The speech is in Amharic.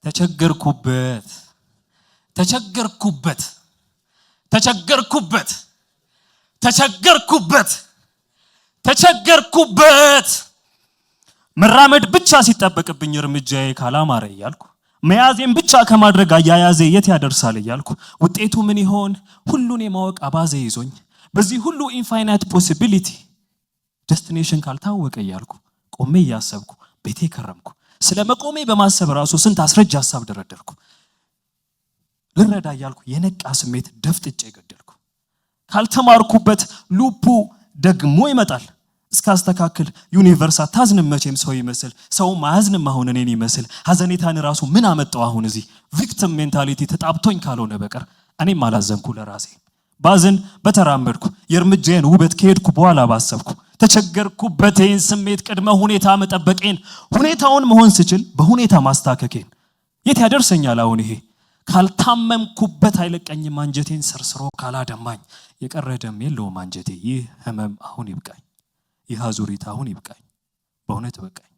ተቸገርኩበት፣ ተቸገርኩበት፣ ተቸገርኩበት፣ ተቸገርኩበት፣ ተቸገርኩበት። መራመድ ብቻ ሲጠበቅብኝ እርምጃዬ ካላማረ እያልኩ፣ መያዜን ብቻ ከማድረግ አያያዜ የት ያደርሳል እያልኩ፣ ውጤቱ ምን ይሆን ሁሉን የማወቅ አባዜ ይዞኝ፣ በዚህ ሁሉ infinite possibility destination ካልታወቀ እያልኩ ቆሜ እያሰብኩ ቤቴ ከረምኩ። ስለ መቆሜ በማሰብ ራሱ ስንት አስረጅ ሀሳብ ደረደርኩ። ልረዳ እያልኩ የነቃ ስሜት ደፍጥጬ ገደልኩ። ካልተማርኩበት loop ኡ ደግሞ ይመጣል እስካስተካክል። Universe አታዝንም መቼም ሰው ይመስል፣ ሰውም አያዝንም አሁን እኔን ይመስል። ሀዘኔታን ራሱ ምን አመጣው አሁን እዚህ? Victim mentality ተጣብቶኝ ካልሆነ በቀር እኔም አላዘንኩ ለራሴ። ባዝን በተራመድኩ፣ የእርምጃዬን ውበት ከሄድኩ በኋላ ባሰብኩ። ተቸገርኩበቴን ስሜት ቅድመ ሁኔታ መጠበቄን፣ ሁኔታውን መሆን ስችል በሁኔታ ማስታከኬን የት ያደርሰኛል አሁን ይሄ? ካልታመምኩበት አይለቀኝም አንጀቴን ሰርስሮ ካላደማኝ። የቀረ ደም የለውም አንጀቴ። ይህ ህመም አሁን ይብቃኝ፣ ይህ አዙሪት አሁን ይብቃኝ፣ በእውነት በቃኝ።